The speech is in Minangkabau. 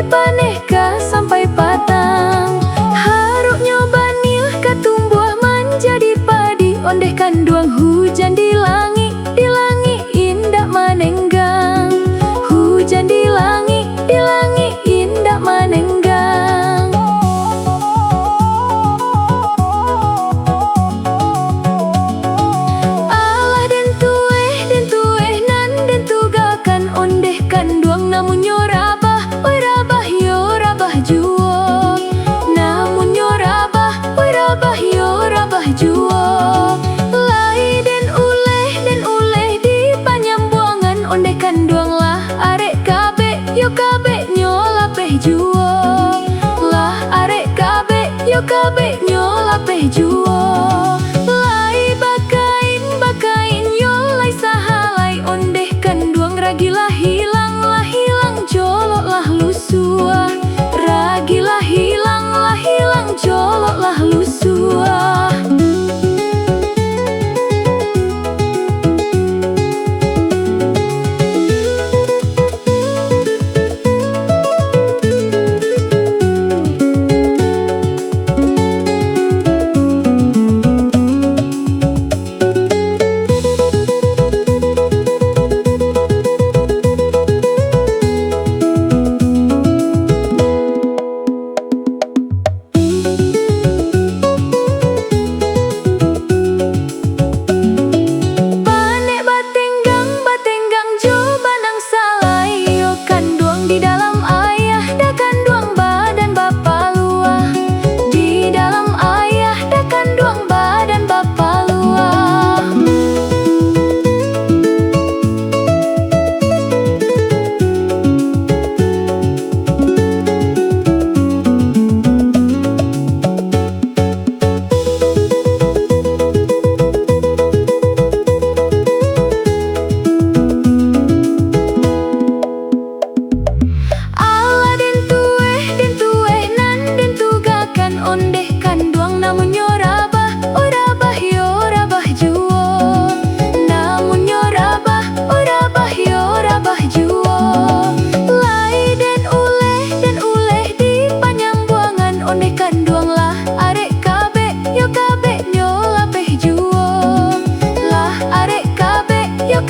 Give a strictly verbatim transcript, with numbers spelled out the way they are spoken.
paneh ka sampai patang. Haroknyo baniah ka tumbuah manjadi padi, ondeh kanduang hujan di langik, di langik indak manenggang. Hujan di langik, di langik indak manenggang. Alah den tueh, den tueh nan den tugakan, ondeh kanduang namunnyo rabah, oi rabah yo rabah juo. Namunnyo rabah, oi rabah yo rabah juo. Lai den uleh, den uleh di panyambuangan, ondeh kanduang lah arek kabek, yo kabeknyo lapeh juo. Lah arek kabek, yo kabeknyo lapeh juo. Lai bakain, bakain yo lai sahalai, ondeh kanduang ragi lah hilang, lah hilang colok lah lusuah. Ragi lah hilang, lah hilang colok lah lusuah. Panek batenggang, batenggang jo banang salai, yo kanduang di dalam ayah, dah kanduang badan bapaluah. Di dalam ayah, dah kanduang badan bapaluah. Alah den tueh, den tueh nan den tugakan, ondeh kanduang namunnyo rabah, oi rabah yo rabah juo. Namunnyo rabah, oi rabah yo rabah juo. Lai den uleh, den uleh di panyambuangan, ondeh kanduang lah arek kabek, yo kabeknyo lapeh juo. Lah arek kabek, yo